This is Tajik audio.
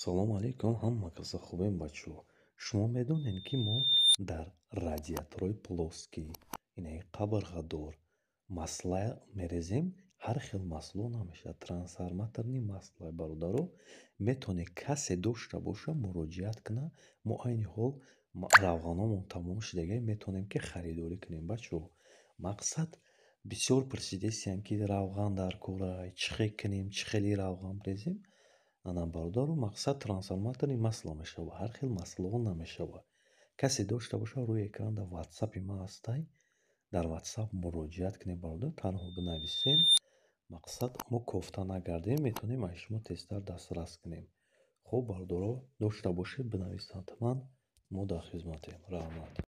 Салому алейкум, ҳама каса хубем, бачаҳо? Шумо медонед, ки мо дар радиаторҳои плоский, инаи қабырғадор, масло мерезем? Ҳар хел масло намешавад, трансформаторный масло. Бародаро, метавонед, касе дошта боша, муроҷиат кунад. Мо айни ҳол равғаномон тамом шудагӣ, метавонем, ки харидорӣ кунем. Бачаҳо, мақсад, бисёр пурсидесиянд, ки равған дар кора, чӣ хел кунем, чӣ хели равған резем. Ана, бародаро, мақсад, трансформаторный масло мешавад, ҳар хел маслоҳо намешавад. Касе дошта боша, рӯи экран дар ватсапи ман ҳастай, дар ватсап муроҷиат кунед, бародар, танҳо бинависен. Мақсад, мо кофта нагардем, метавонем аз шумо тезтар дастрас кунем. Хуб, бародаро, дошта бошед, бинависанд, ҳатман мо дар хизматем. Раҳмат.